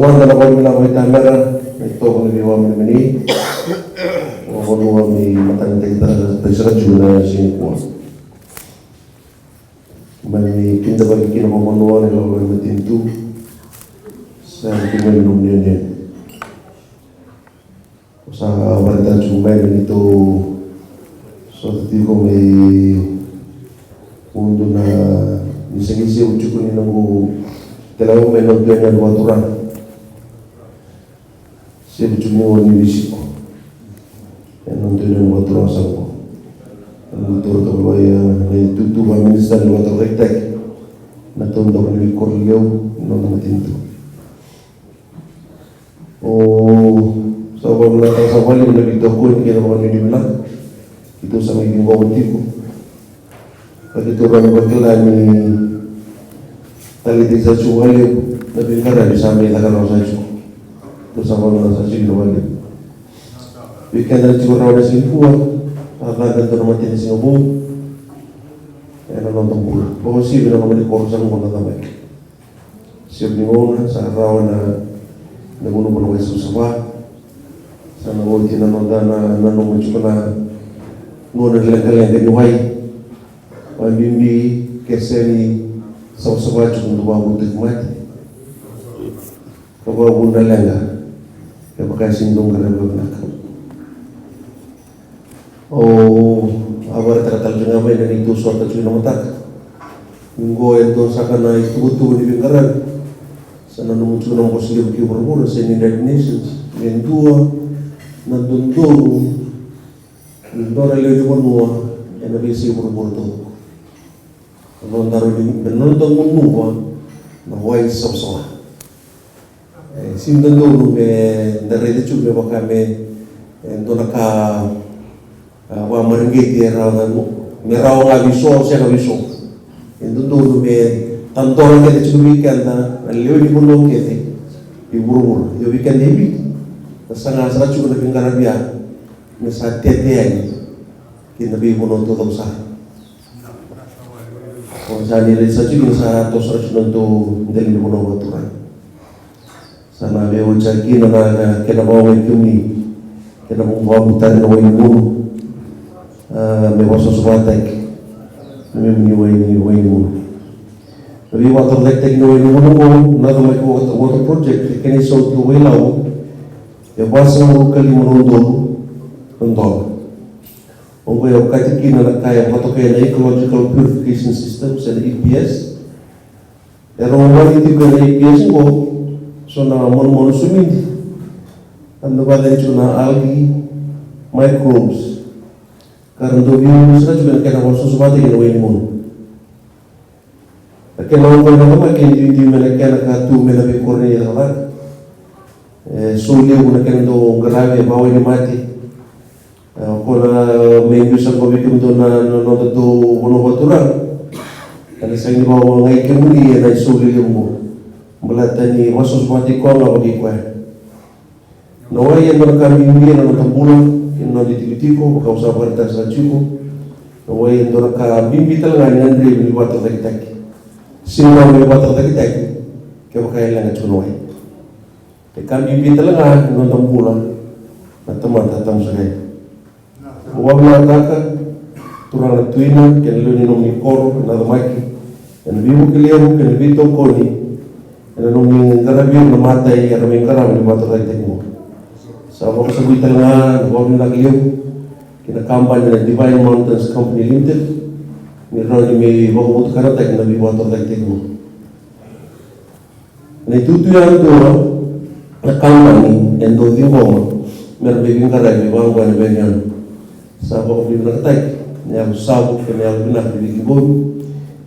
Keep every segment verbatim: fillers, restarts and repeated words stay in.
Vada na vakavinaka vakaitamera na itovo ni veiwaminiminei. Vakavanua me matanitaki tara tiko na siga nikua. Mai me kidavaki kina vakavanua na ilakolako ni matanitu. Sa kina ni nomuni. Sa vakaraitaka tiko mai ni tou sota tiko mai Udu na ni sa qai sevu tiko ni noqu talewa mai na dua na vakaturaga. Sevu tiko ni o ni visiko ena dua na vakaturaga sa qo. Ena dua na vakaturaga na itutu va minisita ni vakaturaga takitaki na taudaku ni koro levu na matanitu. O sa vakavinaka sa vale na veitokoni kei na vakanuinui vinaka. Keitou sa mai ciqoma tiko. Ka keitou rawa ni vakila ni taleitaki sa tiko vakalevu na veiqaravi sa mai caka rawa sa tiko. Keitou sa vakavinaka sa tiko na vakalevu. Vei keda na tiko rawa na siga nikua, sa caka e dua na matai ni siga vou ena noda bula. Vakauasivi na loma ni koro sa qo na tamai. Sevu ni gauna sa rawa na, na gunuva na wai savasava. Sa na oti na noda na, na nomu tiko na gauna leqaleqa ni wai. Vakabibi ke sega ni savasava tiko na vakavutaki mate. Ka vakavuna leqa. Kevaka e sega ni dau qaravi vakavinaka. O a vakaraitaka tale tiko ga mai na neitou sota tiko na mataka. Qo e dua saka na ituvatuva ni veiqaravi. Sa nanuma tiko na bose levu ki vuravura, sa ni United Nations, me dua na dodonu ni dua na lewe ni vanua ena veiyasai vuravura taucoko. Na noda rawa ni, na noda gunuva na wai savasava. E, sega ni dodonu me da raica tiko me vaka me, e, dua na ka, a, vakamareqeti e rawa ga, me rawa ga vei so, sega vei so. E dodonu me tadora kece tiko vei keda na lewe ni vanua kece i vuravura. Io vei keda i Viti, da saga sara tiko na veiqaravi ya me sa tete yani ki na veivanua taucoko sara. O sa ni rai sa tiko ni sa toso sara tiko na dua dela ni vanua vakaturaga. Sa na veiwatini kina na, na kena vakaogai kemuni, kena vakavutani na wai ni gunu, a, me vakasavasavataki na memuni wai ni, wai ni gunu. Na veivakatorocaketaki ni wai ni gunu oqo, na Nacamaki Water, Water Project, e kena isau tiko Wailau, e vasagavulu ka lima na udolu na dola. Oqo e okati kina na ka e vakatokai na Ecological Purification System, se na E P S. E rogo mai tiko ena E P S oqo so na manumanu somidi. Eda vakacegu tiko na algae, microbes. Ka ra dau veivuke sara tiko ena kena vakasavasavataki na wai ni gunu. Na kena oqo na Nacamaki e duidui mai na kena ka tu mai na veikoro ni cakacaka. E so levu na kena dau qaravi e vakawainimate. E, o koya na me biu sa qo vei kemudou na, na nodatou vanua vakaturaga. Ena sega ni vakaogai kemuni ena isau lelevu qo. Baleta ni vakasavasavataki koya ga vakaikoya. Na wai e dua na ka bibi ena noda bula, ena noda itikotiko, vaka au sa vakaraitaka sara tiko. Na wai e dua na ka bibi tale ga ni gadrevi ni vakatorocaketaki. Sega ni rawa ni vakatorocaketaki kevaka e leqa tiko na wai. E ka bibi tale ga ena noda bula na tamata tabu saka. Au vakavinavinakataka turaga na Tui Nacamaki kei na lewe ni nomuni koro na Nacamaki ena veivuke levu kei na veitokoni ena nomuni qaravi ira na matai era mai qarava na vakatorocaketaki oqo. Sa vakasavui tale ga na vakavinavinaka levu ki na kabani na Divine Mountains Company Limited ni rawa ni mai vakavotukanataki na veivakatorocaketaki oqo. Na itutu yadua na kabani e dau ciqoma me ra mai veiqaravi vaqo ena veiyanuyanu. Sa vakavinavinakataki na yalo savu kei na yalo vinaka ni veiciqomi.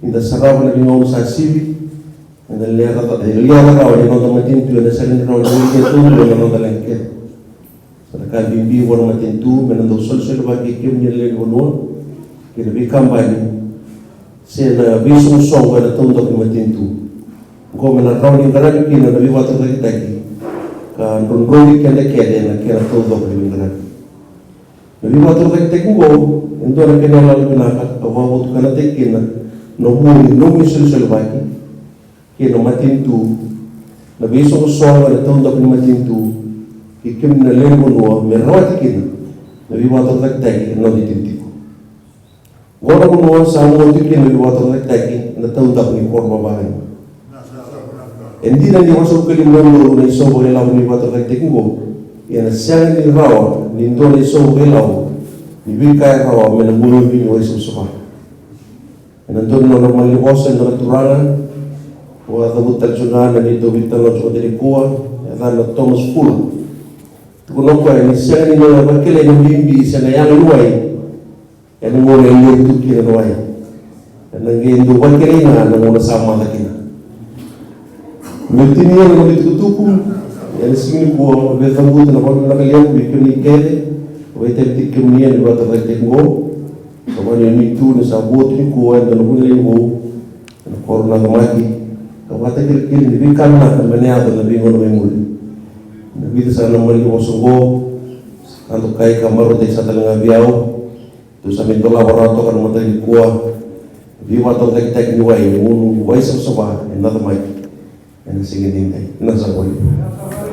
Ni da sarava na veigauna sa sivi, eda lia rawa ni noda matanitu ena sega ni rawa ni veiqaravi ena noda leqa kece. Sa na ka bibi vua na matanitu me na dau solesolevaki kei kemuni na lewe ni vanua kei na veikabani se na veisoqosoqo ena taudaku ni matanitu. Oqo me na rawa ni qaravi kina na veivakatorocaketaki ka drodroi keda kece ena kena taudaku ni veiqaravi. Na veivakatorocaketaki oqo e dua na kena iyaloyalo vinaka ka vakavotukanataki kina na vu ni nomuni solesolevaki kei na matanitu na veisoqosoqo ena taudaku ni matanitu kei kemuni na lewe ni vanua me rawati kina na veivakatorocaketaki ena noda itikotiko. Oqo na vanua sa moce tu kina na veivakatorocaketaki ena taudaku ni koro vakavalagi. E dina ni ruasagavulu ka lima na udolu na isau vakailavo ni veivakatorocaketaki oqo, ia na sega ni rawa ni dua na isau vakailavo ni veika e rawa me na gunuvi ni waisavasava. Ena dua na nona malanivosa e dua na turaga, au a cavuta tale tiko ga na neitou veitalanoa tiko nikua, e yacana o Thomas Fuller. Tukuna o koya ni sega ni na vakilai na bibi se na yaga ni wai ena gauna e levu tu kina na wai. Ena qai dau vakilai ga na gauna sa maca kina. Meu tinia na noqu itukutuku ena siga nikua, meu via cavuta na vakavinavinaka levu vei kemuni kece, vakaitavi tiko kemuni ena veivakatorocaketaki oqo. Ka vakanuinui tu ni sa vo tu nikua e dua na vunilaini vou ena koro o Nacamaki, ka vakatakilakila ni veika vinaka me na yaco ena veigauna mai muri. Na vica sara na malanivosa oqo, sa dokai ka marautaki sara tale ga vei au. Tou sa mai dolava rawa toka na mataka nikua, veivakatorocaketaki ni wai, gunu waisavasava e Nacamaki ena siga edaidai. Vinaka sara vakalevu.